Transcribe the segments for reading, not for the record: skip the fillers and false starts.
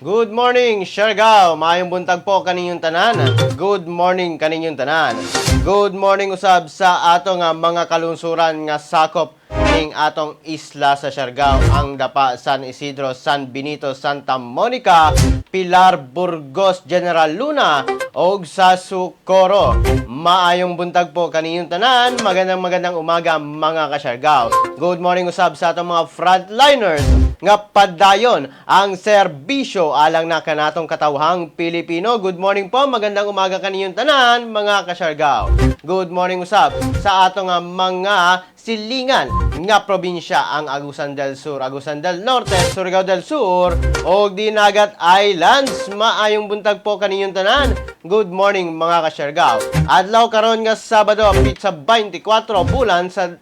Good morning, Siargao. Maayong buntag po kaninyong tanan. Good morning kaninyong tanan. Good morning usab sa ato nga mga kalungsuran nga sakop ning atong isla sa Siargao, ang Dapa, San Isidro, San Benito, Santa Monica, Pilar, Burgos, General Luna og sa Socorro. Maayong buntag po kaninyong tanan. Magandang magandang umaga, mga kasyargao. Good morning usab sa atong mga frontliners nga padayon ang serbisyo alang na kanatong katawhang Pilipino. Good morning po, magandang umaga kaninyong tanan, mga kasyargao. Good morning usab sa atong mga silingan nga probinsya, ang Agusan del Sur, Agusan del Norte, Surigao del Sur ug Dinagat Islands. Maayong buntag po kaninyong tanan. Good morning, mga kasyargao. Adlaw karon nga Sabado, petsa 24 bulan sa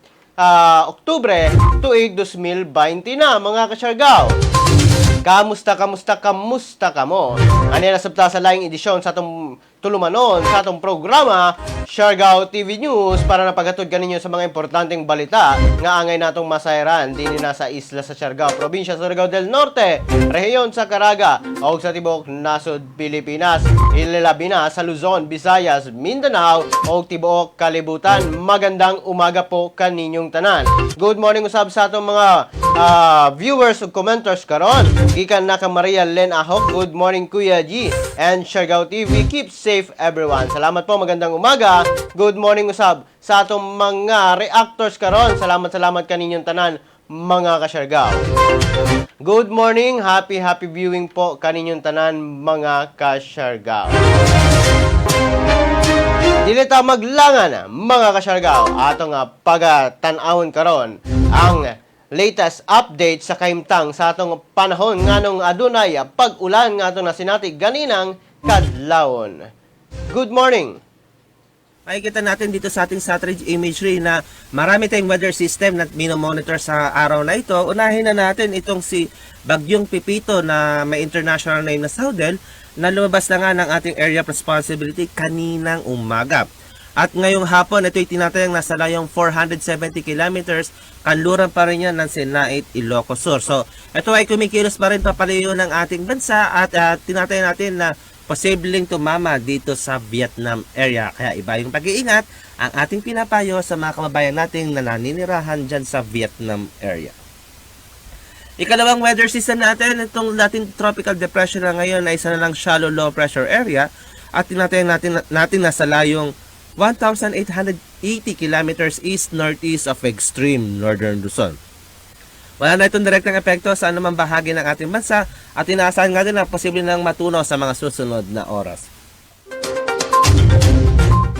Oktubre, tuig 2020 na, mga kasyargao. Kamusta, kamusta, kamusta kamo? Ani na sabta sa laing edisyon sa atong tulumanon, sa atong programa, Siargao TV News, para napaghatod kaninyo sa mga importanteng balita nga angay natong masayran dinhi na sa isla sa Siargao, probinsya Surigao del Norte, rehiyon sa Caraga, o sa tibuok nasod Pilipinas, ilabi na sa Luzon, Visayas, Mindanao, o tibuok kalibutan. Magandang umaga po kaninyong tanan. Good morning usab sa atong mga viewers ug commenters karon. Gikan na ka Maria Len Ahok, good morning, Kuya G and Siargao TV. Keep safe, everyone. Salamat po, magandang umaga. Good morning usab sa atong mga reactors karon. Salamat, salamat kaninyong tanan, mga kasyargao. Good morning, happy happy viewing po kaninyong tanan, mga kasyargao. Dili ta maglangan, mga kasyargao, ato nga pagatan-awon karon ang latest update sa kahimtang sa atong panahon, nganong adunay pag-ulan nga atong nasinati ganinang kadlawon. Good morning. Makikita natin dito sa ating satellite imagery na marami tayong weather system na minomonitor sa araw na ito. Unahin na natin itong si Bagyong Pepito na may international name na Saudel na lumabas na nga ng ating area of responsibility kaninang umaga. At ngayong hapon, ito'y tinatayang nasa layong 470 kilometers, kanluran pa rin yan ng Sinait, Ilocos Sur. So, ito ay kumikilos pa rin papalayo ng ating bansa at tinataya natin na posibleng tumama dito sa Vietnam area. Kaya iba yung pag-iingat ang ating pinapayo sa mga kababayan nating na naninirahan dyan sa Vietnam area. Ikalawang weather system natin, itong dating tropical depression na ngayon ay isa na lang shallow low pressure area at tinatayang natin nasa layong 1,880 kilometers east-northeast of extreme northern Luzon. Wala na itong direktang epekto sa anumang bahagi ng ating bansa at inaasahan nga din na posible nang matunaw sa mga susunod na oras.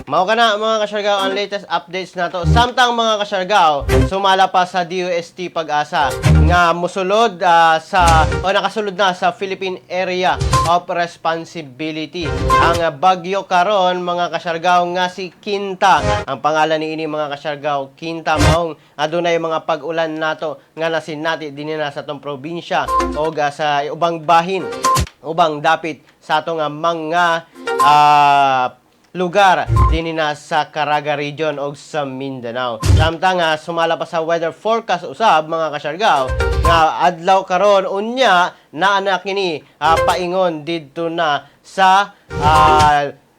Mao kana, mga kasyargao, ang latest updates nato. Samtang, mga kasyargao, sumala pa sa DOST Pag-asa nga musulod sa o nakasulod na sa Philippine Area of Responsibility ang bagyo karon, mga kasyargao, nga si Quinta. Ang pangalan niini, mga kasyargao, Quinta, maong adunay mga pag-ulan nato nga nasinati dinhi na sa atong probinsya o sa ubang bahin, ubang dapit sa atong mga lugar dinhi na sa Caraga Region o sa Mindanao. Samtang sumala pa sa weather forecast usab, mga kasyargao, nga adlaw karon unya naa na kini paingon didto na sa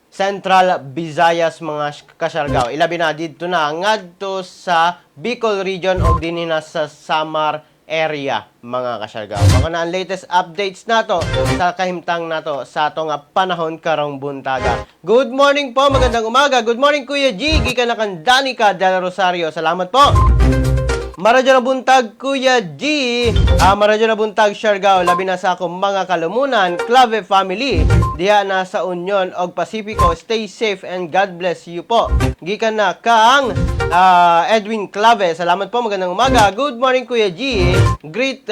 Central Visayas, mga kasyargao. Ilabi na didto na ngadto sa Bicol Region o dinhi na sa Samar area, mga kasyargao. Mao na ang latest updates nato sa kahimtang nato sa atong panahon karong buntaga. Good morning po, magandang umaga. Good morning, Kuya G, gikan na kang Danica Del Rosario. Salamat po. Maradyo na buntag, Kuya G. Maradyo na buntag, Siargao. Labi na sa akong mga kalumunan, Clave family. Diha na sa Union og Pacifico. Stay safe and God bless you po. Gikan na kang Edwin Clave. Salamat po, magandang umaga. Good morning, Kuya G. Greet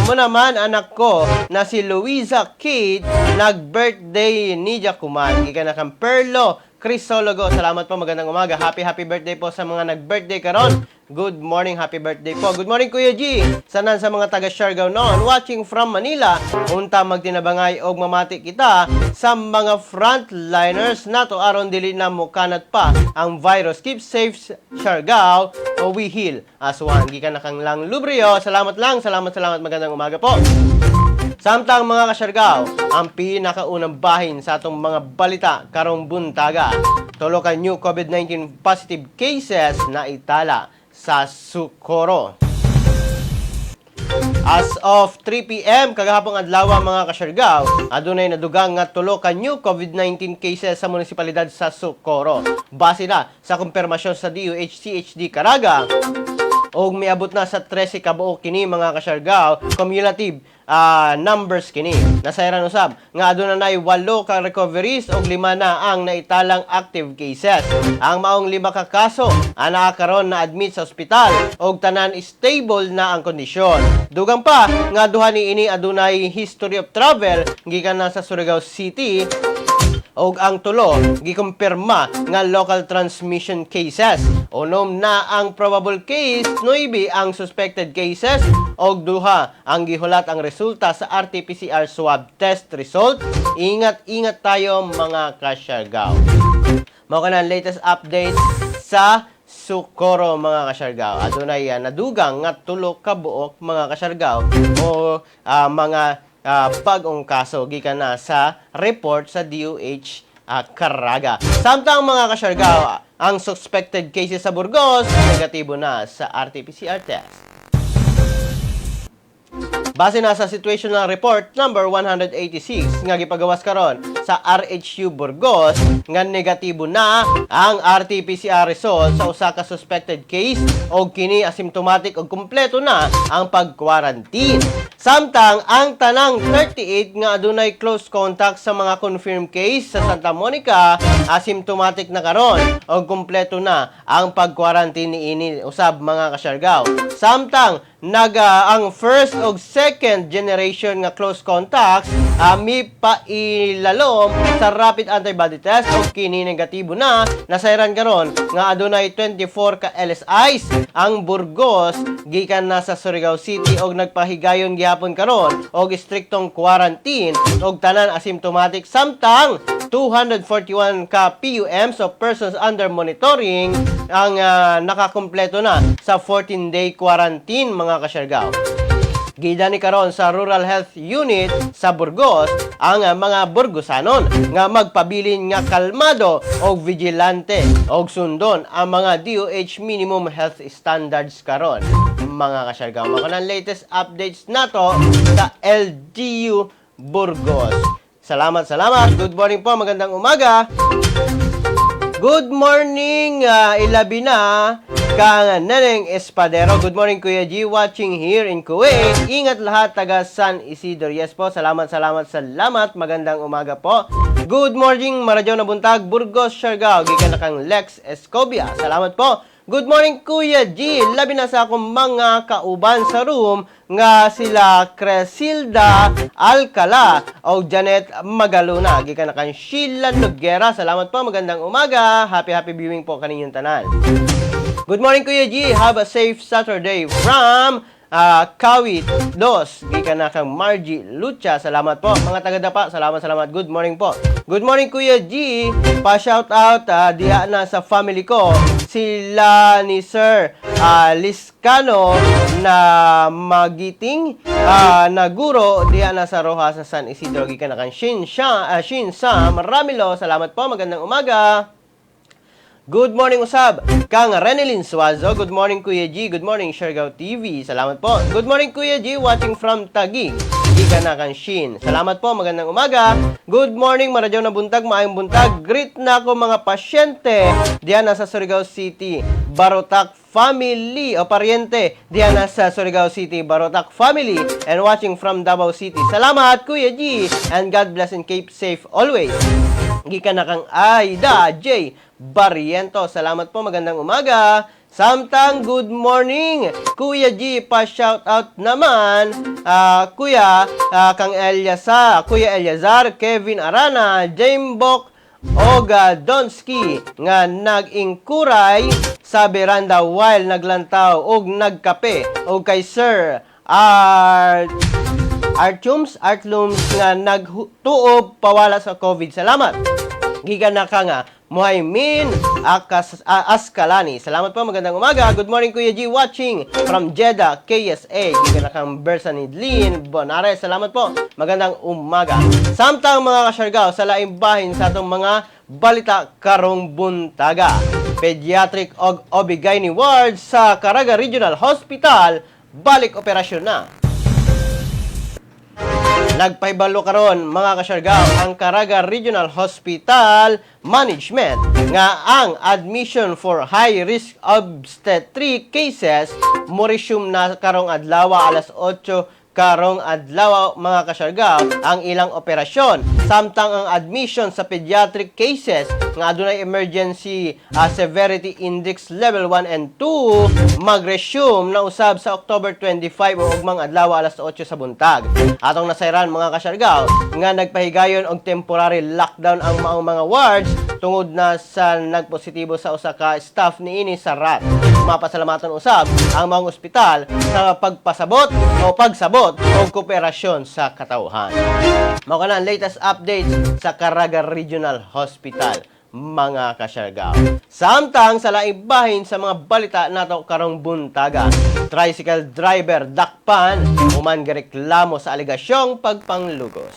mo naman anak ko na si Luisa Kate. Nag-birthday ni Jacuman. Gikan na kang Perlo Crisologo. Salamat po, magandang umaga. Happy happy birthday po sa mga nag-birthday karon. Good morning, happy birthday po. Good morning, Kuya G. Sanan sa mga taga Siargao noon watching from Manila. Unta magtinabangay og mamati kita sa mga frontliners nato aron dili na mukanat pa ang virus. Keep safe, Siargao, o we heal as one. Gikan na kang Lang Lubrio. Salamat lang, salamat, salamat. Magandang umaga po. Samtang, mga kasyargaw, ang pinakaunang bahin sa atong mga balita karong buntaga, tulo ka new COVID-19 positive cases na itala sa Socorro. As of 3 p.m. kagahapong adlaw, mga kasyargaw, adunay nadugang nga tulo ka new COVID-19 cases sa munisipalidad sa Socorro. Base na sa kumpirmasyon sa DOH-CHD Caraga, og miabot na sa 13 ka buok kini, mga kasyargaw, cumulative numbers kini. Nasayran usab nga aduna nay walo ka recoveries og lima na ang naitalang active cases. Ang maong lima ka kaso anaa karon na admit sa ospital og tanan stable na ang kondisyon. Dugang pa nga duha ni ini adunay history of travel gikan na sa Surigao City og ang tulo gikumpirma nga local transmission cases. Unom na ang probable case, 9 ang suspected cases og duha ang gihulat ang resulta sa RT-PCR swab test result. Ingat-ingat tayo, mga kasyargaw. Mao kana ang latest update sa Socorro, mga kasyargaw. Adunay nadugang nga tulo ka buok, mga kasyargaw, o mga bagong kaso gikan na sa report sa DOH Caraga. Samtang, mga kasyargaw, ang suspected cases sa Burgos negatibo na sa RT-PCR test. Base na sa situational report number 186 nga gipagawas karon sa RHU Burgos nga negatibo na ang RT-PCR result sa usa ka suspected case og kini asymptomatic og kumpleto na ang pag-quarantine. Samtang ang tanang 38 nga adunay close contact sa mga confirmed case sa Santa Monica asymptomatic na karon og kumpleto na ang pag-quarantine niini usab, mga kasyargaw. Samtang naga ang first og second generation nga close contacts mipailalom sa rapid antibody test og kini negatibo na. Nasayran karon nga adunay 24 ka LSIs ang Burgos gikan na sa Surigao City og nagpahigayon gihapon karon og istriktong quarantine og tanan asymptomatic, samtang 241 ka PUMs o persons under monitoring ang nakakumpleto na sa 14-day quarantine, mga kasyargaw. Gidani karon sa Rural Health Unit sa Burgos ang mga Burgosanon nga magpabilin nga kalmado og vigilante og sundon ang mga DOH minimum health standards karon, mga kasyargaw. Mao ang latest updates nato sa LGU Burgos. Salamat, salamat. Good morning po. Magandang umaga. Good morning, ilabi na kang Neneng Espadero. Good morning, Kuya G, watching here in Kuwait. Ingat lahat taga San Isidro. Yes po, salamat, salamat, salamat. Magandang umaga po. Good morning, maradyo na buntag, Burgos, Siargao. Gikan na kang Lex Escobia. Salamat po. Good morning, Kuya G. Labi na sa akong mga kauban sa room nga sila Cresilda Alcala o Janet Magaluna. Gikan na kang Sheila Noguera. Salamat po. Magandang umaga. Happy happy viewing po kaninyong tanan. Good morning, Kuya G. Have a safe Saturday from Kawit Dos. Gikan na kang Margie Lucha. Salamat po. Mga taga-Dapa, salamat, salamat. Good morning po. Good morning, Kuya G. Pa-shout out diha na sa family ko. Sila ni Sir Liscano na magiting na guro diha na sa Rojas sa San Isidro. Gikan na kang Shin Sam Ramilo. Salamat po. Magandang umaga. Good morning usab kang Renelyn Suazo. Good morning, Kuya G. Good morning, Siargao TV. Salamat po. Good morning, Kuya G, watching from Taguig. Gikan na kang Shin. Salamat po. Magandang umaga. Good morning, maradyaw na buntag, maayong buntag. Greet na ako mga pasyente diyan na sa Surigao City. Barotac family o paryente diyan na sa Surigao City, Barotac family and watching from Davao City. Salamat, Kuya G, and God bless and keep safe always. Gikan na kang Aida J. Barriento. Salamat po, magandang umaga. Samtang good morning, Kuya G, pa shout out naman, Kuya kang Eliasa, Kuya Eliazar, Kevin Arana, Jambok Oga Donski nga nag-ingkuray sa veranda while naglantaw og nagkape og kay Sir Art Artums Artlums nga nagtuob pawala sa COVID. Salamat. Gikan na ka nga Muhaymin Akas, Askalani. Salamat po, magandang umaga. Good morning, Kuya G, watching from Jeddah, KSA. Gikan na kang Bersa Nidlin Bonares. Salamat po, magandang umaga. Samtang, mga kasyargaw, sa laing bahin sa atong mga balita karong buntaga. Pediatric og OB-GYN ward sa Caraga Regional Hospital balik operasyon na. Nagpahibalo karon, mga kasyargaw, ang Caraga Regional Hospital Management nga ang admission for high risk obstetric cases mo-resume na karong adlaw, alas 8 karong adlaw, mga kasyargaw, ang ilang operasyon, samtang ang admission sa pediatric cases nga adunay emergency severity index level 1 and 2 mag-resume na usab sa October 25 o ugmang adlaw, alas 8 sa buntag. Atong nasayran, mga kasyargaw, nga nagpahigayon og temporary lockdown ang maong mga wards tungod na sa nagpositibo sa usa ka staff niini sa rat. Mapasalamatan usab ang maong ospital sa pagpasabot o pagsabot o kooperasyon sa katawhan. Mao kana ang latest updates sa Caraga Regional Hospital, mga kasyargaw. Samtang sa laing bahin sa mga balita nato karong buntaga, tricycle driver dakpan human gareklamo sa alegasyong pagpanglugos.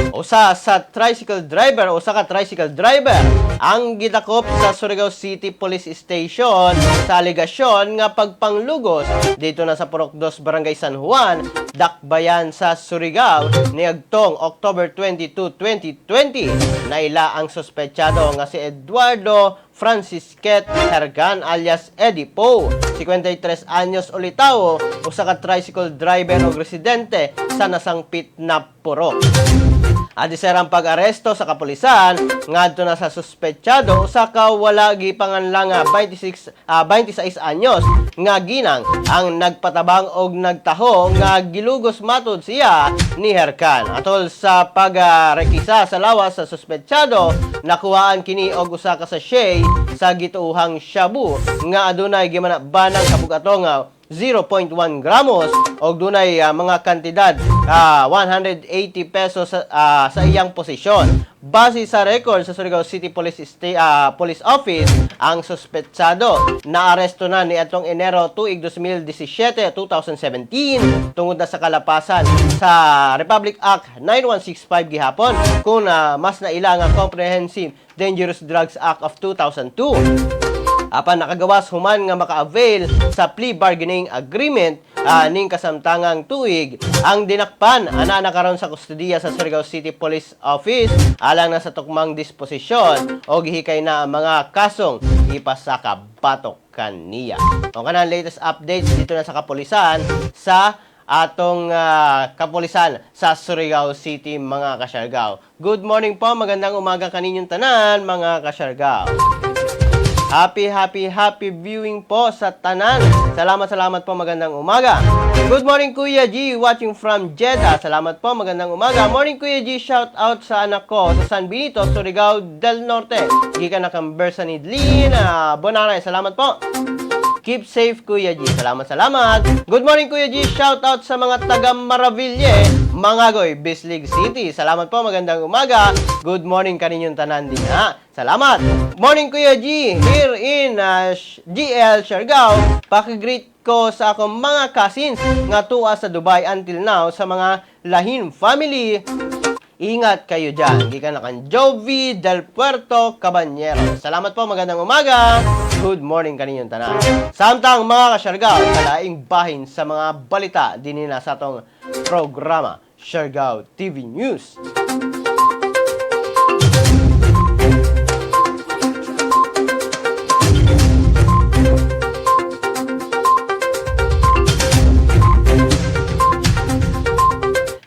Usa sa tricycle driver o usa ka tricycle driver ang gidakop sa Surigao City Police Station sa alegasyon nga pagpanglugos dito na sa Purok 2, Barangay San Juan, Dakbayan sa Surigao niadtong October 22, 2020. Naila ang sospechado nga si Eduardo Francisquet Hergan alias Eddie Poe, 53 anyos ulitawo, usa ka tricycle driver o residente sa nasangpit na purok. Adi sir ang pag-aresto sa kapulisan ngadto na sa suspetsado, usa ka wala gipanganlan nga 26 anyos nga ginang ang nagpatabang og nagtaho nga gilugos matud siya ni Herkan. Atol sa pagrekisa sa lawas sa suspetsado, nakuhaan kini og usa ka sachet sa gituohang shabu nga adunay gimana-banang kabugato nga 0.1 gramos og dunay mga kantidad 180 pesos sa iyang posisyon. Base sa record sa Surigao City Police Office, ang suspetsado naaresto na niadtong Enero tuig 2017, 2017 tungod na sa kalapasan sa Republic Act 9165 gihapon kung mas naila nga Comprehensive Dangerous Drugs Act of 2002. Apan nakagawas human nga maka-avail sa plea bargaining agreement ning kasamtangang tuig. Ang dinakpan ana na karon sa kustodiya sa Surigao City Police Office alang na sa tukmang disposisyon o gihikay na ang mga kasong ipasaka batok kaniya. O kanang latest updates dito na sa kapulisan sa atong kapulisan sa Surigao City, mga kasyargaw. Good morning po, magandang umaga kaninyong tanan, mga kasyargaw. Happy, happy, happy viewing po sa tanan. Salamat, salamat po. Magandang umaga. Good morning, Kuya G. Watching from Jeddah. Salamat po. Magandang umaga. Morning, Kuya G. Shout out sa anak ko sa San Benito, Surigao del Norte. Gikan na kang Bersa ni Lina Bonaray. Salamat po. Keep safe, Kuya G. Salamat, salamat. Good morning, Kuya G. Shout out sa mga taga Maraville, Mangagoy, Bislig City. Salamat po. Magandang umaga. Good morning kaninyong tanan din ha. Salamat. Morning, Kuya G. Here in GL Siargao. Paki-greet ko sa akong mga cousins nga tuwa sa Dubai until now sa mga Lahin family. Ingat kayo dyan. Gikan na kan Jovi Del Puerto Caballero. Salamat po. Magandang umaga. Good morning kaninyong tanan. Samtang, mga kasyargaw, sa laing bahin sa mga balita din na sa atong programa Siargao TV News.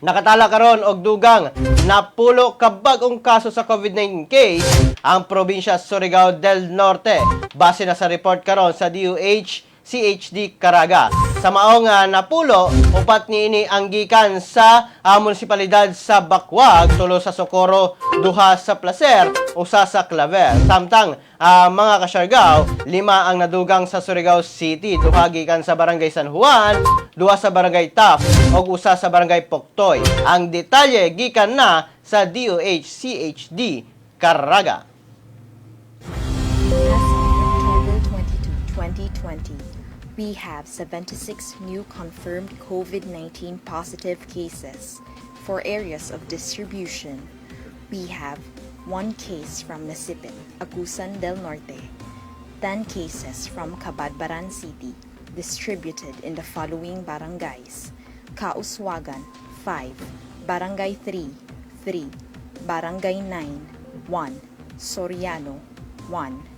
Nakatala karon og dugang 10 ka bag-ong kaso sa COVID-19 case ang probinsya Surigao del Norte. Base na sa report karon sa DOH CHD Caraga. Sa maong napulo, upat niini ang gikan sa munisipalidad sa Bacuag, tulo sa Socorro, duha sa Placer, usa sa Claver. Samtang mga kasyargaw, lima ang nadugang sa Surigao City, duha gikan sa Barangay San Juan, duha sa Barangay Taft, ug usa sa Barangay Poctoy. Ang detalye gikan na sa DOH CHD Caraga. As of October 22, 2020, we have 76 new confirmed COVID-19 positive cases. For areas of distribution, we have 1 case from Nasipit, Agusan del Norte, 10 cases from Cabadbaran City, distributed in the following barangays: Kauswagan, 5, Barangay 3, 3, Barangay 9, 1, Soriano, 1.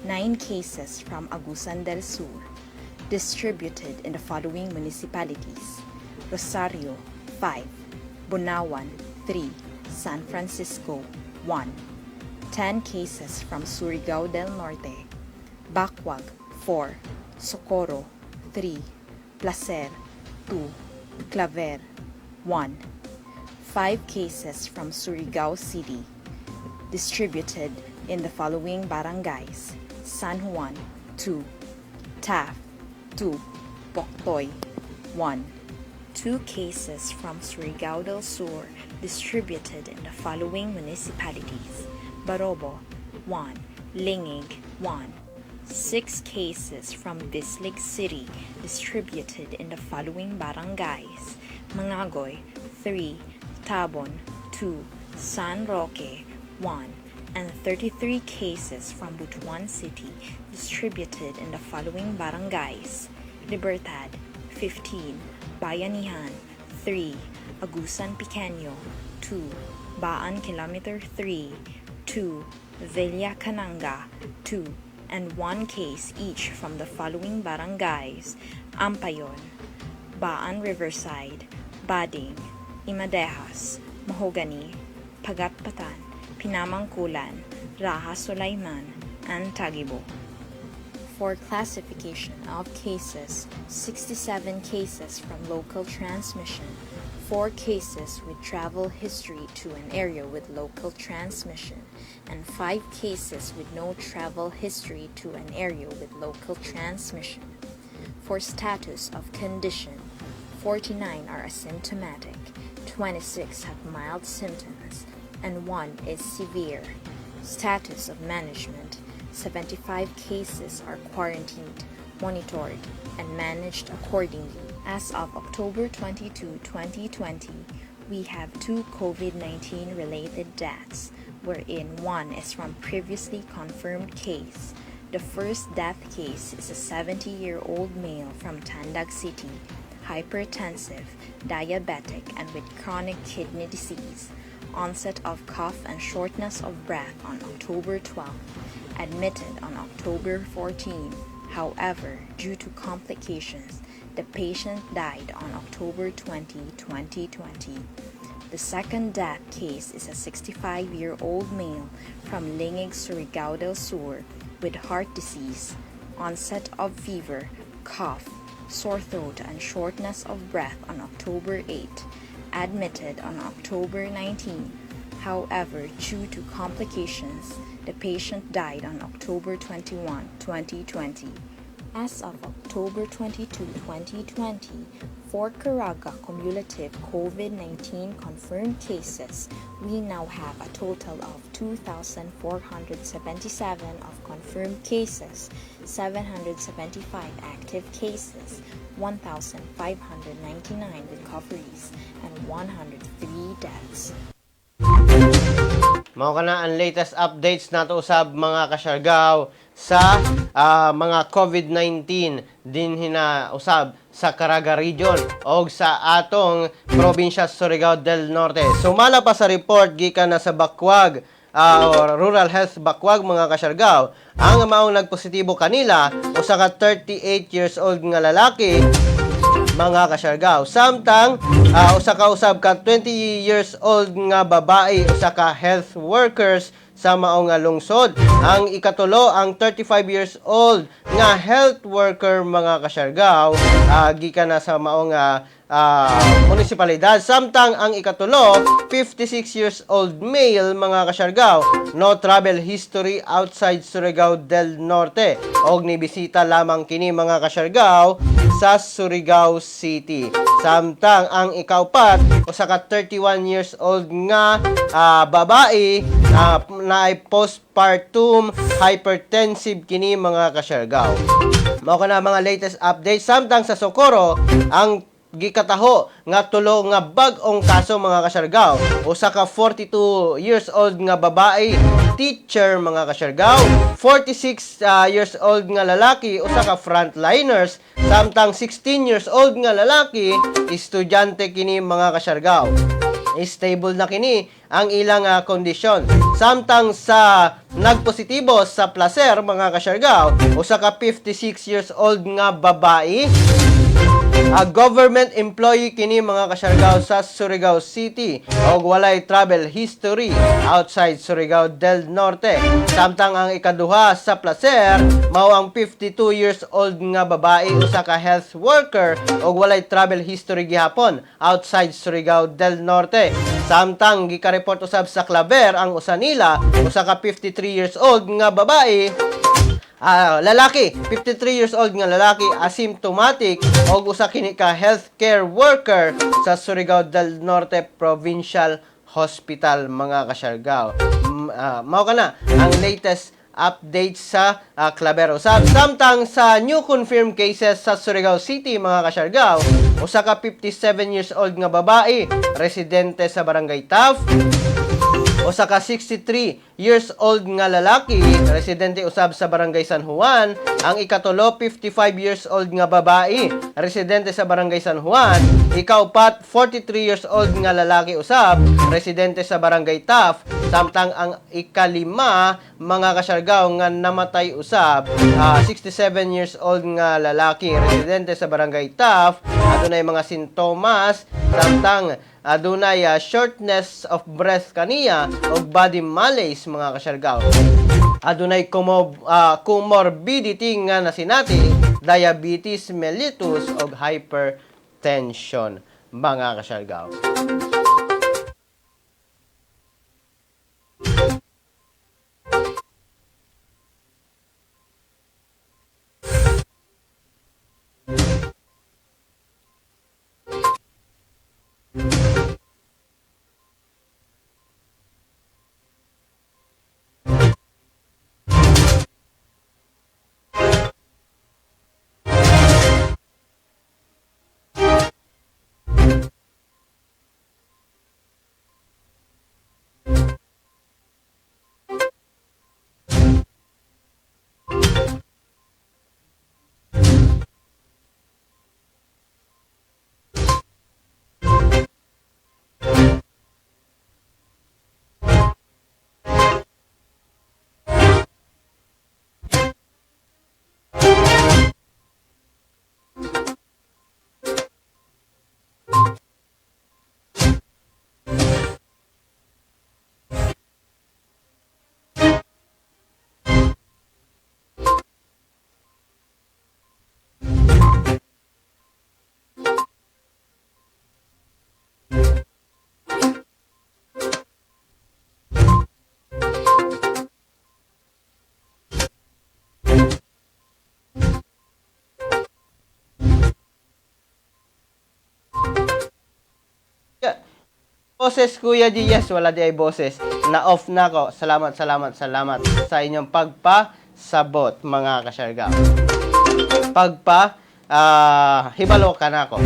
9 cases from Agusan del Sur, distributed in the following municipalities: Rosario, 5, Bunawan, 3, San Francisco, 1. 10 cases from Surigao del Norte, Bacuag, 4, Socorro, 3, Placer, 2, Claver, 1. 5 cases from Surigao City, distributed in the following barangays: San Juan, 2, Taft, 2, Poctoy, 1. 2 cases from Surigao del Sur, distributed in the following municipalities: Barobo, 1, Lingig, 1. 6 cases from Bislig City, distributed in the following barangays: Mangagoy, 3, Tabon, 2, San Roque, 1, and 33 cases from Butuan City, distributed in the following barangays: Libertad, 15, Bayanihan, 3, Agusan Pequeño, 2, Baan Kilometer 3, 2, Villa Cananga, 2, and 1 case each from the following barangays: Ampayon, Baan Riverside, Bading, Imadejas, Mahogany, Pagatpatan, Pinamangkulan, Raha Sulaiman, and Tagibo. For classification of cases, 67 cases from local transmission, 4 cases with travel history to an area with local transmission, and 5 cases with no travel history to an area with local transmission. For status of condition, 49 are asymptomatic, 26 have mild symptoms, and 1 is severe. Status of management, 75 cases are quarantined, monitored, and managed accordingly. As of October 22, 2020, we have two COVID-19 related deaths, wherein one is from previously confirmed case. The first death case is a 70-year-old male from Tandag City, hypertensive, diabetic, and with chronic kidney disease. Onset of cough and shortness of breath on October 12, admitted on October 14. However, due to complications, the patient died on October 20, 2020. The second death case is a 65-year-old male from Lingig, Surigao del Sur with heart disease, onset of fever, cough, sore throat, and shortness of breath on October 8, admitted on October 19. However, due to complications, the patient died on October 21, 2020. As of October 22, 2020, for Caraga cumulative COVID-19 confirmed cases, we now have a total of 2,477 of confirmed cases, 775 active cases, 1,599 recoveries, and 103 deaths. Mao kana ang latest updates nato usab, mga kasyargaw, sa mga COVID-19 din hina usab sa Caraga Region o sa atong probinsya Surigao del Norte. Sumala pa sa report gikan na sa Bacuag or Rural Health Bacuag, mga kasyargaw, ang maong nagpositibo kanila usa ka 38 years old nga lalaki, mga kasyargaw. Samtang usa ka usab ka 20 years old nga babae, usa ka health workers. sa mao nga lungsod. Ang ikatulo, ang 35 years old nga health worker, mga kasyargaw, gikan na sa mao nga munisipalidad. Samtang ang ikatulo, 56 years old male, mga kasyargaw, no travel history outside Surigao del Norte og nibisita lamang kini, mga kasyargaw, sa Surigao City. Samtang ang ikaupat, usa ka 31 years old nga babae na ay postpartum hypertensive kini, mga kasyargaw. Mao kana mga latest update. Samtang sa Socorro, ang gikataho nga tulo nga bag-ong kaso, mga kasyargaw. Usa ka 42 years old nga babae, teacher, mga kasyargaw, 46 years old nga lalaki, usa ka frontliners, samtang 16 years old nga lalaki, estudyante kini, mga kasyargaw. Stable na kini ang ilang kondisyon. Samtang sa nagpositibo sa Placer, mga kasyargaw, usa ka 56 years old nga babae, a government employee kini, mga kasyargaw, sa Surigao City og walay travel history outside Surigao del Norte. Samtang ang ikaduha sa Placer mao ang 52 years old nga babae, usa ka health worker og walay travel history gihapon outside Surigao del Norte. Samtang gika-report usab sa Claver ang usa nila, usa ka 53 years old nga babae, lalaki, 53 years old nga lalaki, asymptomatic og usa kini ka healthcare worker sa Surigao del Norte Provincial Hospital, mga kasyargaw. Mao kana ang latest update sa Clavero. Samtang sa new confirmed cases sa Surigao City, mga kasyargaw, usa ka 57 years old nga babae, residente sa Barangay Taft, usa ka 63 years old nga lalaki, residente usab sa Barangay San Juan. Ang ikatulo, 55 years old nga babae, residente sa Barangay San Juan. Ikaupat, 43 years old nga lalaki usab, residente sa Barangay Taft. Samtang ang ikalima, mga kasyargaw, nga namatay usab, 67 years old nga lalaki, residente sa Barangay Taft. Adunay mga sintomas, samtang adunay shortness of breath kaniya og body malaise, mga kasyargaw. Adunay comorbidity nga nasinati, diabetes mellitus og hypertension, mga kasyargaw. Boses, Kuya G, yes, wala diay boses. Na-off na ko. Salamat, salamat, salamat sa inyong pagpasabot, mga kasyargaw. Pagpa, hibalo ka na ako.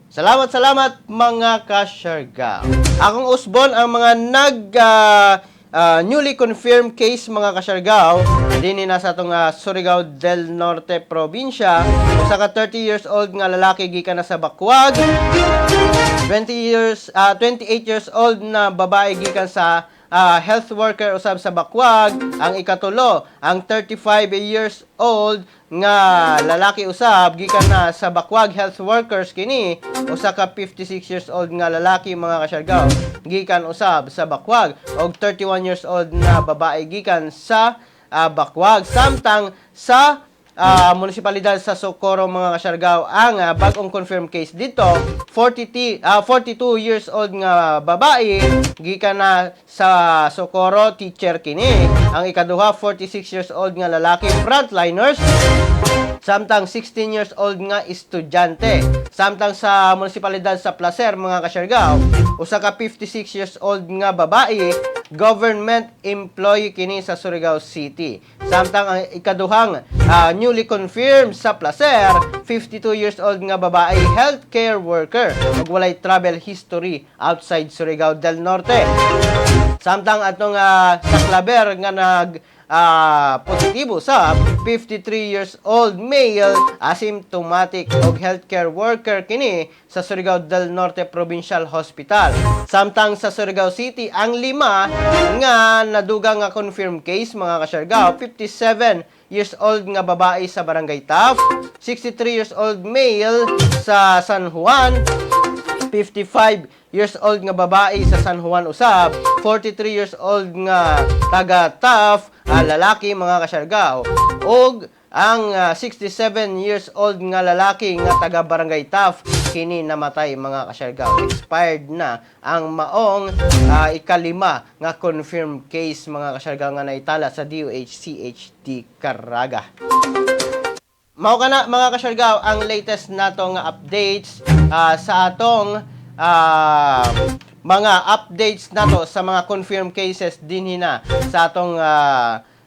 Salamat, salamat, mga kasyargaw. Akong usbon ang mga nag newly confirmed case, mga kasyargaw, dinhi na sa atong Surigao del Norte probinsya. Usa ka 30 years old nga lalaki gikan na sa Bacuag. 20 years 28 years old na babae gikan sa health worker usab sa Bakwag. Ang ikatulo, ang 35 years old nga lalaki usab gikan na sa Bakwag, health workers kini. Usa ka 56 years old nga lalaki, mga kasyargaw, gikan usab sa Bakwag, og 31 years old na babae gikan sa Bakwag. Samtang sa munisipalidad sa Socorro, mga kasyargaw, ang bagong confirmed case dito, 42 years old nga babae gikan na sa Socorro, teacher kini. Ang ikaduha, 46 years old nga lalaki, frontliners, samtang 16 years old nga estudyante. Samtang sa munisipalidad sa Placer, mga kasyargaw, usa ka 56 years old nga babae, government employee kini sa Surigao City. Samtang ang ikaduhang newly confirmed sa Placer, 52 years old nga babae, healthcare worker ug walay travel history outside Surigao del Norte. Samtang atong sa Claver nga nag positibo sa 53 years old male, asymptomatic og healthcare worker kini sa Surigao del Norte Provincial Hospital. Samtang sa Surigao City, ang lima nga nadugang nga confirmed case, mga kasyargaw, 57 years old nga babae sa Barangay Taft, 63 years old male sa San Juan, 55 years old nga babae sa San Juan usab, 43 years old nga taga Taft, lalaki, mga kasyargaw, ug ang 67 years old nga lalaki nga taga Barangay Taft. Kini namatay, mga kasyargaw. Expired na ang maong ikalima nga confirmed case, mga kasyargaw, nga naitala sa DOH-CHD Caraga. Mao kana, mga kasyargaw, ang latest nato nga updates sa atong mga updates nato sa mga confirmed cases dinhi na sa atong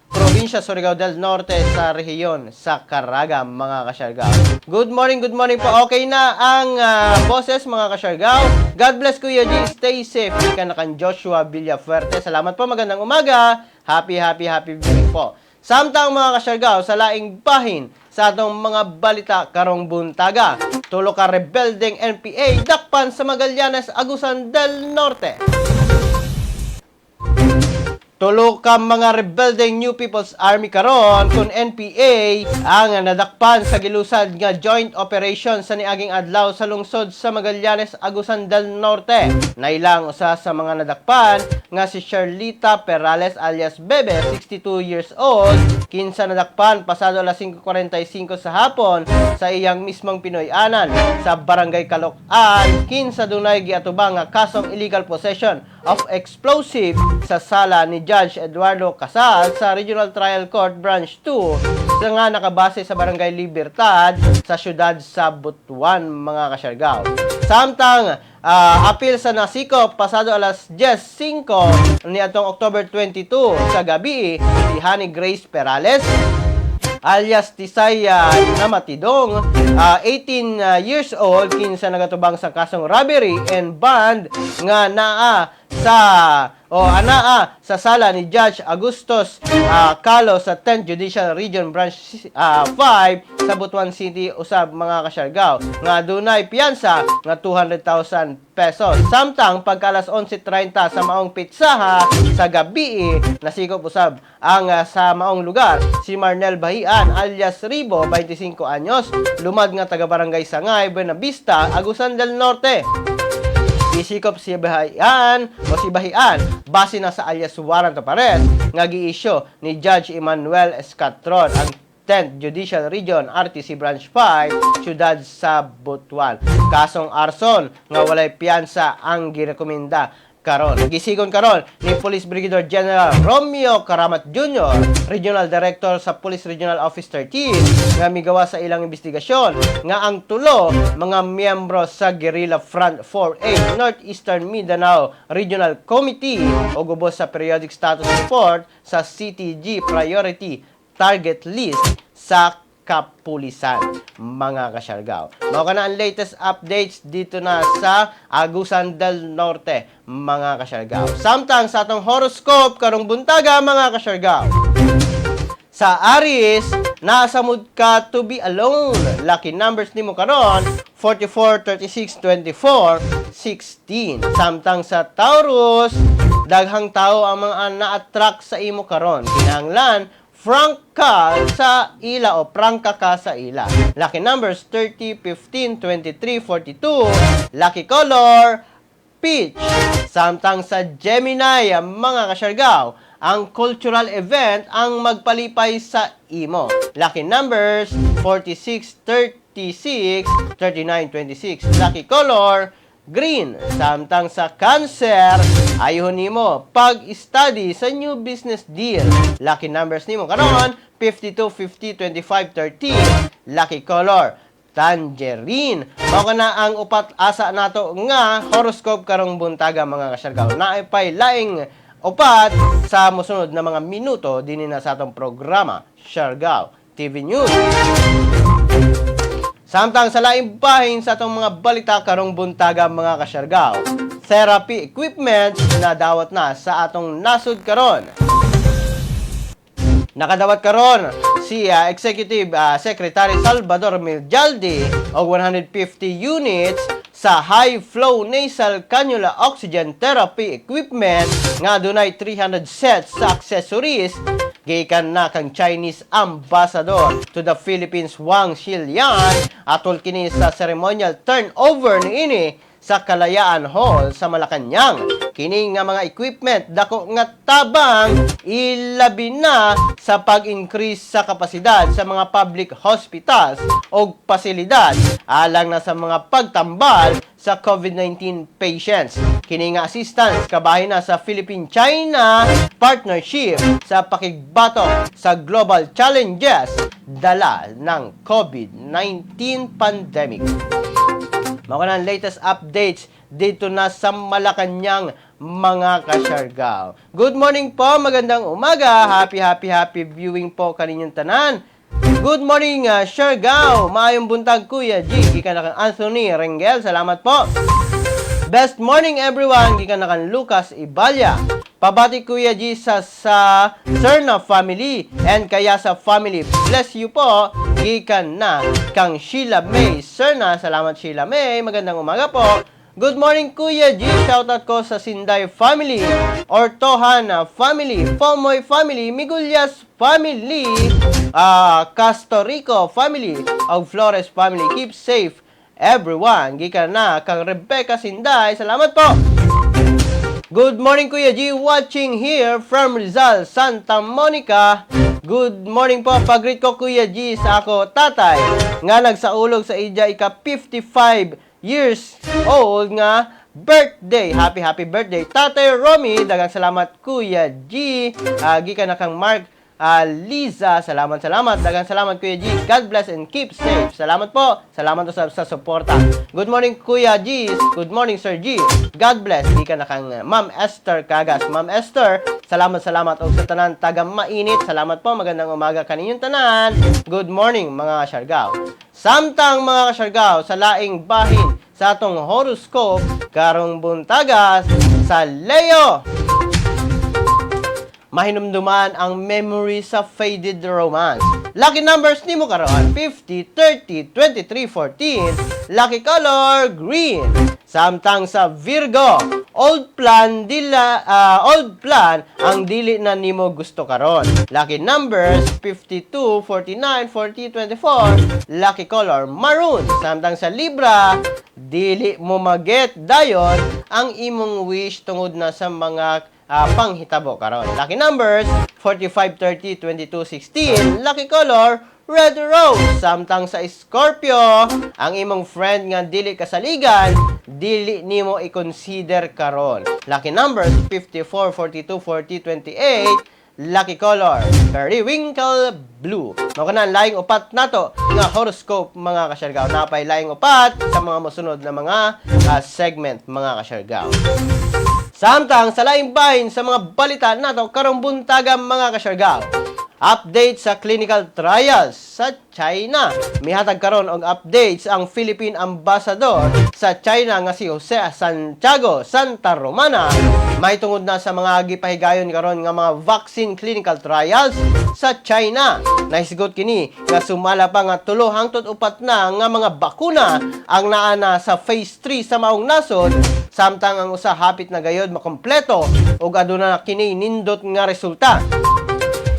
probinsya Surigao del Norte sa rehiyon sa Caraga, mga kasyargaw. Good morning po. Okay na ang boses, mga kasyargaw. God bless, Kuya G. Stay safe. Ika na kan Joshua Villafuerte. Salamat po. Magandang umaga. Happy, happy, happy viewing po. Samtang, mga kasyargaw, sa laing bahin sa atong mga balita karong buntaga, tulo ka rebeldeng NPA dakpan sa Magallanes, Agusan del Norte. Tulo ka mga rebeldeng New People's Army karon kung NPA ang nadakpan sa gilusad nga joint operation sa niaging adlaw sa lungsod sa Magallanes, Agusan del Norte. Nailang usa sa mga nadakpan nga si Sherlita Perales alias Bebe, 62 years old, kinsa nadakpan pasado alas 5:45 sa hapon sa iyang mismong Pinoy-anan sa Barangay Kalok-an, kinsa dunay giatubang nga kasong illegal possession of explosive sa sala ni Judge Eduardo Casal sa Regional Trial Court Branch 2 sa nga nakabase sa Barangay Libertad sa siyudad sa Butuan, mga kasyargaw. Samtang apil sa nasikop pasado alas 10:05 ni atong October 22 sa gabi, si Honey Grace Perales alias Tisaya Namatidong, 18 years old, kinsa nagatubang sa kasong robbery and band nga naa sa o anaa sa sala ni Judge Augustus Calo sa 10th Judicial Region Branch 5 sa Butuan City usab, mga kasyargaw, nga dunay piyansa nga 200,000 pesos. Samtang pagka alas 11:30 sa maong pitsaha sa gabi, nasikop usab ang sa maong lugar si Marnel Bahian alias Ribo, 25 anyos, lumad nga taga Barangay Sangay, Buenavista, Agusan del Norte. Isikop si Bahian o si Bahian base na sa alias warrant of arrest nga giisyo ni Judge Emmanuel Escatron ang 10th Judicial Region RTC Branch 5, siyudad sa Butuan. Kasong arson nga walay piyansa ang girekomenda karon. Gisigon karon ni Police Brigadier General Romeo Karamat Jr., Regional Director sa Police Regional Office 13, nga migawa sa ilang investigasyon nga ang tulo mga miyembro sa Guerrilla Front 4A Northeastern Mindanao Regional Committee o gubos sa periodic status report sa CTG Priority Target List sa kapulisan, mga kasyargaw. Mao kana ang latest updates dito na sa Agusan del Norte, mga kasyargaw. Samtang sa atong horoscope karong buntaga, mga kasyargaw. Sa Aries, nasa mood ka to be alone. Lucky numbers nimo karon, 44, 36, 24, 16. Samtang sa Taurus, Daghang tao ang mga na-attract sa imo karon. Kinahanglan frank ka sa ila o prangka ka sa ila. Lucky numbers 30, 15, 23, 42. Lucky color peach. Samtang sa Gemini, mga kasyargaw, ang cultural event ang magpalipay sa imo. Lucky numbers 46, 36, 39, 26. Lucky color green. Samtang sa Cancer, ayun nimo pag-study sa new business deal. Lucky numbers nimo karon 52, 50, 25, 13. Lucky color tangerine. Mao na ang upat asa nato nga horoscope karong buntaga, mga kasyargaw. Naipay laing upat sa mosunod na mga minuto dinhi na sa atong programa Siargao TV News. Samtang sa laing bahin sa atong mga balita karong buntaga, mga kasyargaw, therapy equipment na dawat na sa atong nasod karon. Nakadawat karon si Executive Secretary Salvador Medialdea og 150 units sa high flow nasal cannula oxygen therapy equipment nga dunay 300 sets sa accessories gikan na kang Chinese Ambassador to the Philippines Huang Xilian atol kini sa ceremonial turnover niini sa Kalayaan Hall sa Malacañang. Kini nga mga equipment dako nga tabang, ilabi na sa pag-increase sa kapasidad sa mga public hospitals o pasilidad alang na sa mga pagtambal sa COVID-19 patients. Kini nga assistance kabahin na sa Philippine-China partnership sa pakigbato sa global challenges dala ng COVID-19 pandemic. Mao na ang latest updates dito na sa Malacañang, mga kasyargaw. Good morning po, magandang umaga. Happy, happy, happy viewing po kaninyong tanan. Good morning, Siargao. Maayong buntag, Kuya G. Gikan na kang Anthony Rengel. Salamat po. Best morning, everyone. Gikan na kang Lucas Ibalya. Pabati, Kuya G, sa Serna family and kaya sa family. Bless you po. Gikan na kang Sheila May Serna. Salamat, Sheila May. Magandang umaga po. Good morning, Kuya G. Shoutout ko sa Sinday family, Ortohan family, Fomoy family, Migulyas family, Castorico family, og Flores family. Keep safe, everyone. Gikan na kang Rebecca Sinday. Salamat po. Good morning, Kuya G. Watching here from Rizal, Santa Monica. Good morning po. Pag-greet ko, Kuya G, sa ako tatay nga nagsaulog sa ija ika 55 years old nga birthday. Happy happy birthday, Tatay Romy. Daghang salamat, Kuya G. Gikan na kang Mark Liza, salamat, salamat. Daghang salamat, Kuya G. God bless and keep safe. Salamat po. Salamat po sa suporta. Good morning, Kuya G. Good morning, Sir G. God bless. Gikan na kang Ma'am Esther Cagas. Ma'am Esther, salamat, salamat. Og sa tanan taga mainit, salamat po. Magandang umaga kaninyong tanan. Good morning, mga kasyargaw. Samtang, mga kasyargaw, sa laing bahin sa atong horoscope karong buntagas, sa Leo, mahinumduman ang memory sa faded romance. Lucky numbers nimo karon 50, 30, 23, 14. Lucky color green. Samtang sa Virgo, old plan ang dili na nimo gusto karon. Lucky numbers 52, 49, 40, 24. Lucky color maroon. Samtang sa Libra, dili mo maget dayon ang imong wish tungod na sa mga panghitabo karon. Lucky numbers 45, 30, 22, 16. Lucky color red rose. Samtang sa Scorpio, ang imong friend nga dili kasaligan, dili nimo i-consider karon. Lucky numbers 54, 42, 40, 28. Lucky color periwinkle blue. Mao kana ang laing upat nato nga horoscope, mga kasyargaw. Napay laing upat sa mga mosunod na mga segment, mga kasyargaw. Samtang sa laing bahin sa mga balita nato karong buntaga, mga kasyargaw. Update sa clinical trials sa China. Mihatag karon og updates ang Philippine Ambassador sa China nga si Jose Santiago Santa Romana mahitungod na sa mga gipahigayon karon nga mga vaccine clinical trials sa China. Nahisgot kini nga sumala pa nga 3 hangtod 4 na nga mga bakuna ang naa na sa phase 3 sa maong nasod, samtang ang usa hapit na gayod makompleto ug aduna kini nindot nga resulta.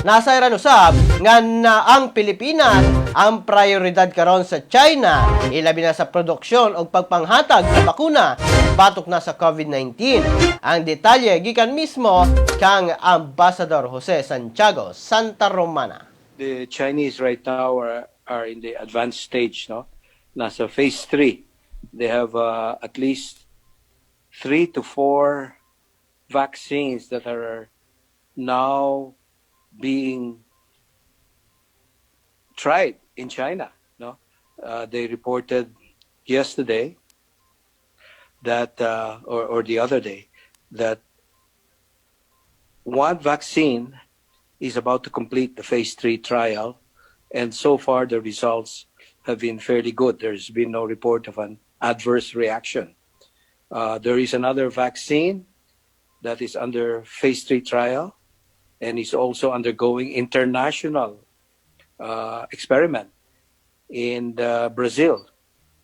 Nasayran usab nga na ang Pilipinas ang prioridad karon sa China, ilabi na sa produksyon ug pagpanghatag sa bakuna batok na sa COVID-19. Ang detalye gikan mismo kang Ambassador Jose Santiago Santa Romana. The Chinese right now are in the advanced stage, no? Nasa phase 3. They have at least three to four vaccines that are now being tried in China, no? They reported yesterday that, or the other day, that one vaccine is about to complete the phase 3 trial, and so far the results have been fairly good. There's been no report of an adverse reaction. There is another vaccine that is under phase 3 trial and is also undergoing international experiment in Brazil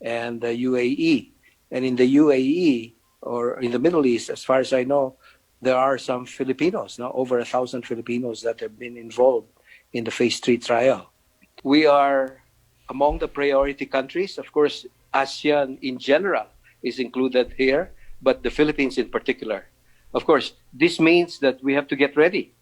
and the UAE. And in the UAE or in the Middle East, as far as I know, there are some Filipinos, no, over 1,000 Filipinos that have been involved in the phase 3 trial. We are among the priority countries. Of course, ASEAN in general is included here, but the Philippines in particular. Of course, this means that we have to get ready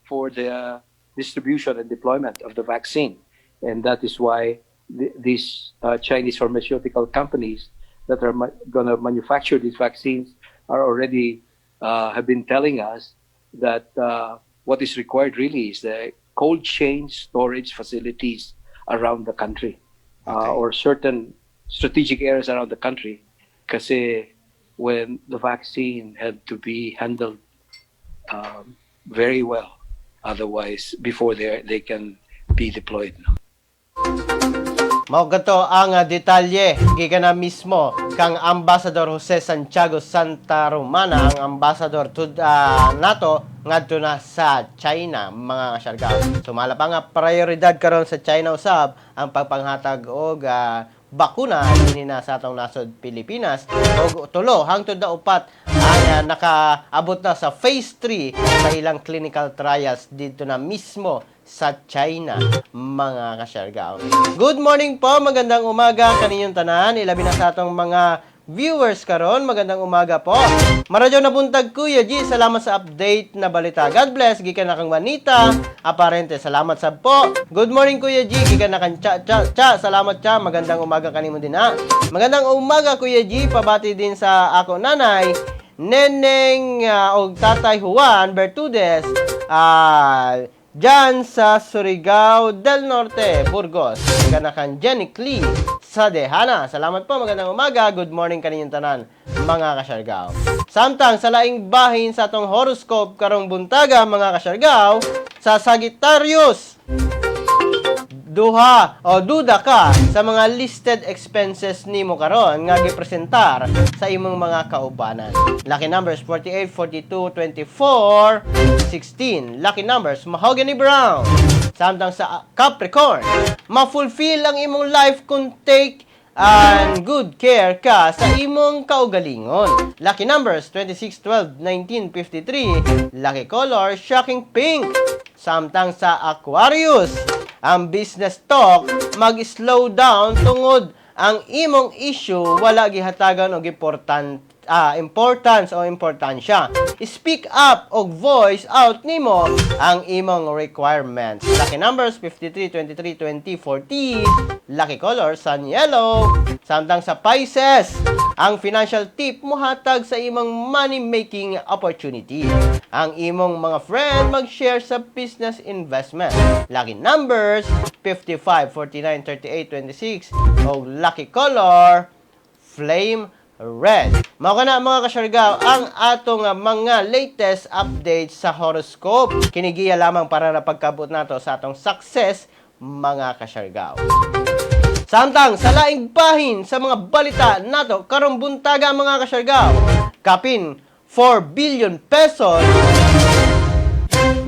for the distribution and deployment of the vaccine. And that is why these Chinese pharmaceutical companies that are going to manufacture these vaccines are already have been telling us that what is required really is the cold chain storage facilities around the country or certain strategic areas around the country, kasi when the vaccine had to be handled very well, otherwise before they can be deployed. Mao kato ang detalye gikan na mismo kang Ambassador Jose Santiago Santa Romana, ang ambassador tud nato ngadto na sa China, mga kasyargaw. Sumala pa nga prioridad karon sa China usab ang pagpanghatag og bakuna dinhi na sa atong nasod Pilipinas, og 3 hangtod na 4 ang nakaabot na sa phase 3 sa ilang clinical trials dito na mismo sa China, mga kasyargaw. Good morning po, magandang umaga kaninyong tanan, ilabi na sa atong mga viewers karon, magandang umaga po. Maradyo na buntag, Kuya G, salamat sa update na balita. God bless, gikan na kang Manita. Aparente, salamat sab po. Good morning, Kuya G, gikan na kang Cha Cha Cha, salamat Cha, magandang umaga kanimo din ha. Magandang umaga, Kuya G, pabati din sa ako nanay, Neneng og Tatay Juan Bertudes, dyan sa Surigao del Norte, Burgos. Ganakan Jenny Clee sa Dehana. Salamat po, magandang umaga. Good morning kaninyong tanan, mga kasyargaw. Samtang sa laing bahin sa atong horoscope karong buntaga, mga kasyargaw, sa Sagittarius, duha o duda ka sa mga listed expenses nimo karon nga gipresentar sa imong mga kaubanan. Lucky numbers 48, 42, 24, 16. Lucky numbers mahogany brown. Samtang sa Capricorn, ma-fulfill ang imong life kung take and good care ka sa imong kaugalingon. Lucky numbers 26, 12, 19, 53. Lucky color shocking pink. Samtang sa Aquarius, ang business talk mag-slow down tungod ang imong issue wala gihatagan og importance o importansya. Speak up og voice out nimo ang imong requirements. Lucky numbers 53, 23, 20, 40. Lucky color sun yellow. Samtang sa Pisces, ang financial tip mohatag sa imong money making opportunity. Ang imong mga friend mag-share sa business investment. Lucky numbers 55, 49, 38, 26 o lucky color flame red. Mao kana, mga kasyargaw, ang atong mga latest updates sa horoscope. Kini giya lamang para na pagkabot nato sa atong success, mga kasyargaw. Samtang sa laing bahin sa mga balita nato karong buntaga, mga kasyargaw, kapin 4 billion pesos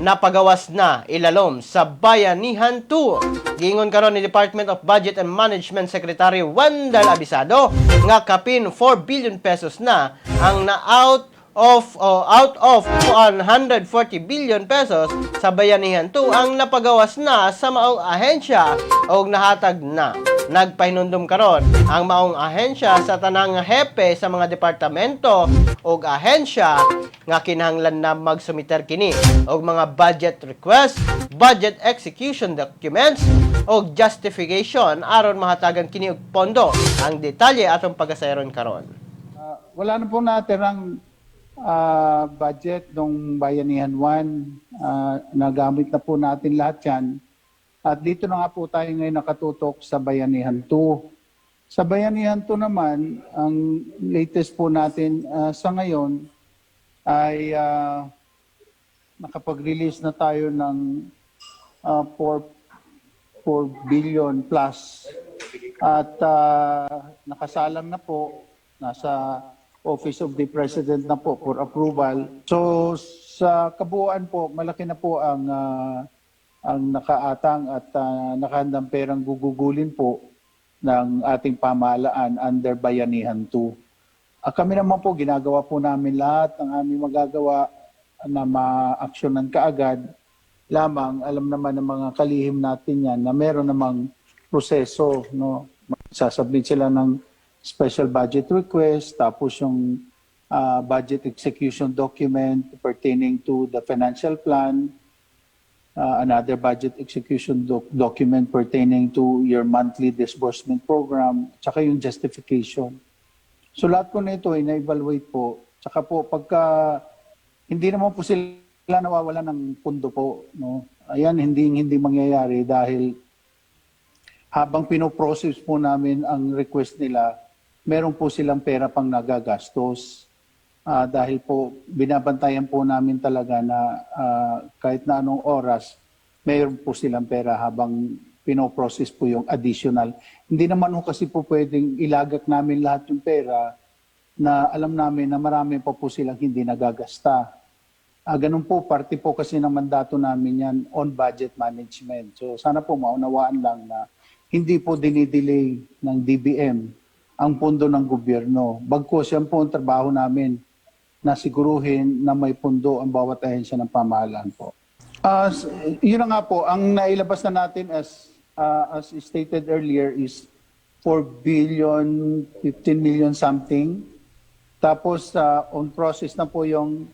napagawas na ilalom sa Bayanihan 2. Giingon karon ni Department of Budget and Management Secretary Wendell Avisado nga kapin 4 billion pesos na ang na out of 140 billion pesos sa Bayanihan 2 ang napagawas na sa maong ahensya og nahatag na. Nagpahinumdum karon ang maong ahensya sa tanang hepe sa mga departamento ug ahensya nga kinahanglan na magsumiter kini og mga budget request, budget execution documents ug justification aron mahatagan kini og pondo. Ang detalye atong pagasayron karon. Wala na po natirang budget ng Bayanihan 1. Nagamit na po natin lahat yan. At dito na nga po tayo ngayon nakatutok sa Bayanihan 2. Sa Bayanihan 2 naman, ang latest po natin sa ngayon ay nakapag-release na tayo ng 4 billion plus at nakasalang na po, nasa Office of the President na po for approval. So sa kabuuan po, malaki na po ang nakaatang at nakahandang perang gugugulin po ng ating pamahalaan under Bayanihan 2. Kami naman po, ginagawa po namin lahat ng aming magagawa na ma-aksyonan kaagad. Lamang, alam naman ng mga kalihim natin yan na meron namang proseso. No? Sasubmit sila ng special budget request, tapos yung budget execution document pertaining to the financial plan, another budget execution document pertaining to your monthly disbursement program, tsaka yung justification. So lahat po na ito ay na-evaluate po. Tsaka po pagka hindi naman po sila nawawala ng pundo po, no? Ayan, hindi hindi mangyayari dahil habang pinoprocess po namin ang request nila, meron po silang pera pang nagagastos. Dahil po binabantayan po namin talaga na kahit na anong oras, meron po silang pera habang pinoprocess po yung additional. Hindi naman ho kasi po pwedeng ilagak namin lahat yung pera na alam namin na marami pa po silang hindi nagagasta. Ganun po, parte po kasi ng mandato namin yan on budget management. So sana po maunawaan lang na hindi po dinidelay ng DBM ang pondo ng gobyerno. Bagkus yan po ang trabaho namin na siguruhin na may pondo ang bawat ahensya ng pamahalaan po. Yun na nga po, ang nailabas na natin as stated earlier is 4 billion, 15 million something. Tapos on process na po yung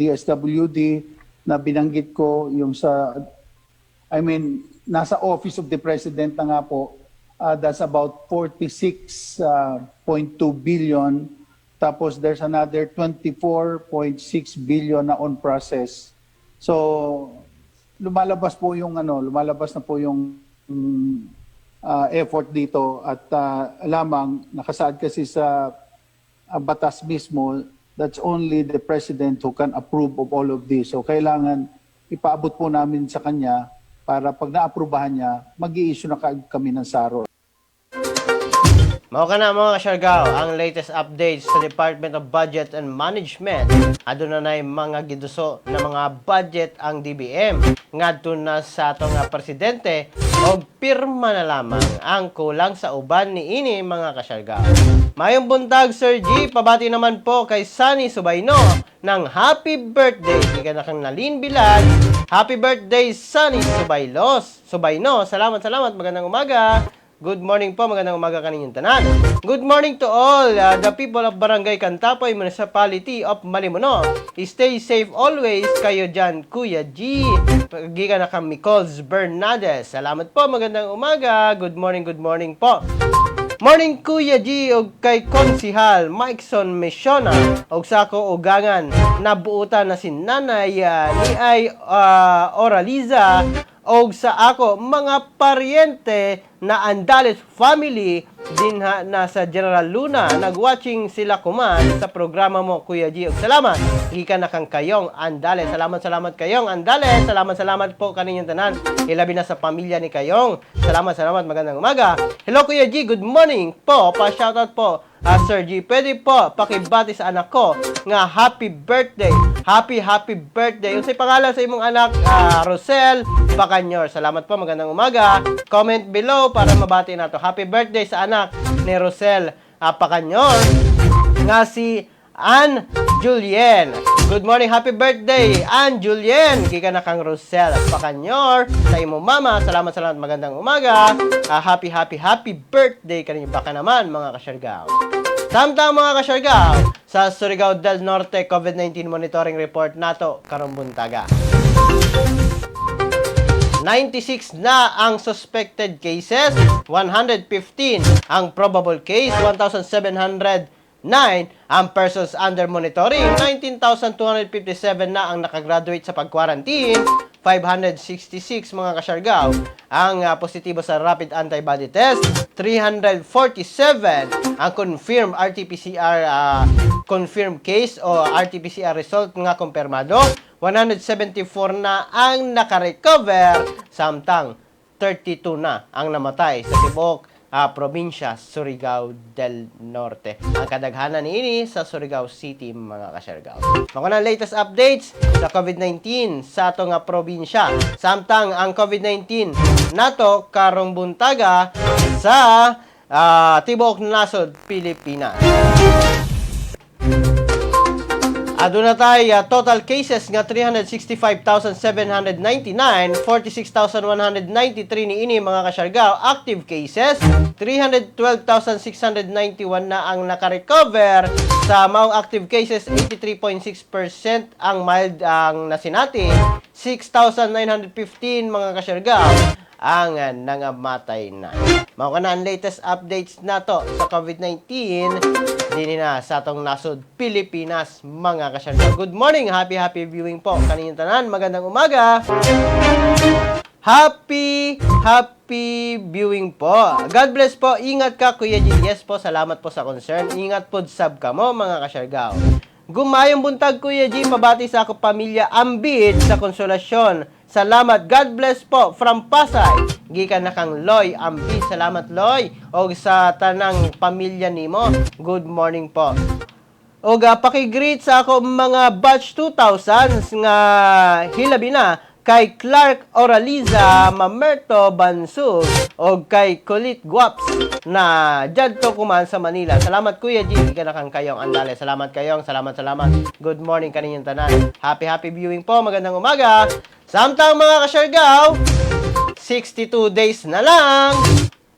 DSWD na binanggit ko, yung sa, I mean, nasa Office of the President na nga po, that's about 46.2 billion. Tapos there's another 24.6 billion na on process. So lumalabas na po yung effort dito at lamang nakasaad kasi sa batas mismo, that's only the president who can approve of all of this. So kailangan ipaabot po namin sa kanya para pag naaprubahan niya, mag issue na kaagad kami ng SARO. Mao kana, mga kasyargaw, ang latest updates sa Department of Budget and Management. Aduna na mga giduso na mga budget ang DBM ngadto na sa ato nga presidente og pirma na lamang ang kulang sa uban niini, mga kasyargaw. Mayong buntag, Sir G, pabati naman po kay Sunny Subayno ng happy birthday. Gikan na kang Nalin Bilal. Happy birthday, Sunny Subaylos. Subayno, salamat, salamat. Magandang umaga. Good morning po, magandang umaga kaninyong tanan. Good morning to all the people of Barangay Cantapoy, Municipality of Malimuno. Stay safe always kayo dyan, Kuya G. Gikan na kang Micols Bernades. Salamat po, magandang umaga. Good morning po. Morning, Kuya G, og kay Konsihal Mikeson Mesiona og sa ako ugangan na buutan na si Nanay ni ay Oraliza. Og sa ako mga paryente na Andales family dinha na sa General Luna, nagwatching sila kuman sa programa mo, Kuya G. Og salamat gikan na kang Kayong Andales. Salamat, salamat, Kayong Andales. Salamat, salamat po kaninyong tanan, ilabi na sa pamilya ni Kayong. Salamat, salamat. Magandang umaga. Hello, Kuya G, good morning po. Pa shoutout po. Sir G, pwede po pakibati sa anak ko nga happy birthday. Happy, happy birthday. Unsay pangalan sa imong anak? Rosel Bacanyor. Salamat po, magandang umaga. Comment below para mabati nato. Happy birthday sa anak ni Rosel Pacanyor nga si Ann Julien. Good morning, happy birthday, Ann Julien. Gikan na kang Rosel Pacanyor sa imong mama. Salamat, salamat, magandang umaga. Happy, happy, happy birthday kaninyo. Baka naman, mga kasyargaw. Samtang, mga kasyargaw, sa Surigao del Norte COVID-19 monitoring report nato karong buntaga. 96 na ang suspected cases, 115 ang probable case, 1,709 ang persons under monitoring, 19,257 na ang nakagraduate sa pag-quarantine, 566, mga kasyargaw, ang positibo sa rapid antibody test, 347 ang confirmed RT-PCR confirmed case o RT-PCR result nga kumpirmado, 174 na ang nakarecover, samtang 32 na ang namatay sa tibuok probinsya Surigao del Norte. Ang kadaghanan niini sa Surigao City, mga kasyargao. Mao na latest updates sa COVID-19 sa ato nga probinsya. Samtang ang COVID-19 nato karong buntaga sa tibuok nasod Pilipinas. Aduna tay total cases nga 365,799, 46,193 niini, mga kasyargaw, active cases, 312,691 na ang nakarecover. Sa maong active cases, 83.6% ang mild ang nasinati, 6,915, mga kasyargaw, ang nangamatay na. Mao kana ang latest updates nato sa COVID-19 dini na sa atong nasod Pilipinas, mga kasyargaw. Good morning, happy happy viewing po kaninyong tanan. Magandang umaga. Happy, happy viewing po. God bless po. Ingat ka, Kuya G. Yes po, salamat po sa concern. Ingat po sab kamo, mga kasyargaw. Maayong buntag, Kuya G. Pabati sa ako pamilya Ambit sa Konsolasyon. Salamat. God bless po from Pasay. Gikan na kang Loy Ambit. Salamat, Loy. Og sa tanang pamilya nimo. Good morning po. Og paki-greet sa ako mga batch 2000 nga hilabi na kay Clark Oraliza Mamerto Bansug og kay Kulit Guaps na diyadto kuman sa Manila. Salamat, Kuya G. Gikan na kang Kayong Andale. Salamat, Kayong. Salamat, salamat. Good morning kaninyong tanan. Happy happy viewing po. Magandang umaga. Samtang, mga kasyargaw, 62 days na lang.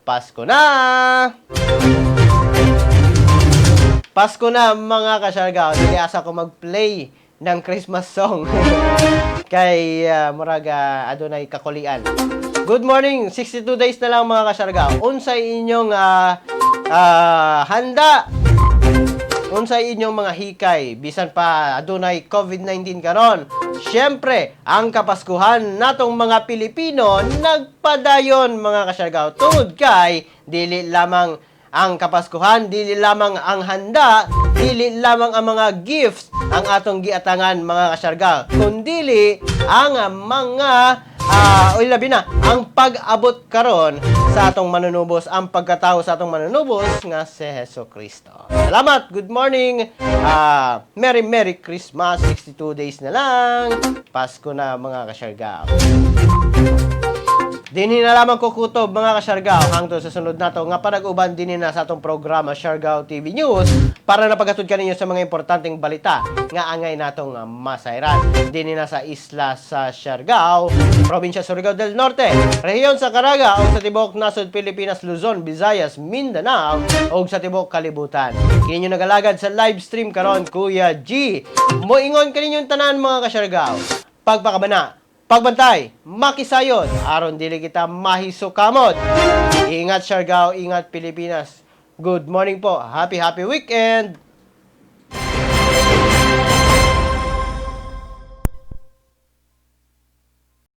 Pasko na! Pasko na, mga kasyargaw. Dili asa ko mag-play ng Christmas song kay murag adunay kakulian. Good morning. 62 days na lang, mga kasyargaw. Unsay inyong handa? Unsay inyong mga hikay bisan pa adunay COVID-19 karon? Syempre, ang Kapaskuhan natong mga Pilipino nagpadayon, mga kasyargaw, tungod kay dili lamang ang Kapaskuhan, dili lamang ang handa, dili lamang ang mga gifts ang atong giatangan, mga kasyargaw, kundili ang mga oy, labi na ang pag-abot karon sa atong manunubos, ang pagkatao sa atong manunubos nga si Heso Kristo. Salamat, good morning. Merry Merry Christmas. 62 days na lang. Pasko na, mga kasyargaw. Dini na lamang kukutob, mga kasyargaw, hangtod sa sunod nato nga panag-uban dinhi na sa atong programa Siargao TV News para napagatod kaninyo sa mga importanteng balita nga angay natong masayran dinhi na sa isla sa Siargao, probinsya Surigao del Norte, rehiyon sa Caraga o sa tibuok nasod Pilipinas, Luzon, Visayas, Mindanao o sa tibuok kalibutan. Kini nagalagad sa live stream karon, Kuya G. Moingon kaninyong tanan, mga kasyargaw. Pagpakabana, pagbantay, makisayod, aron dili kita mahisukamot. Ingat, Siargao, ingat, Pilipinas. Good morning po. Happy happy weekend.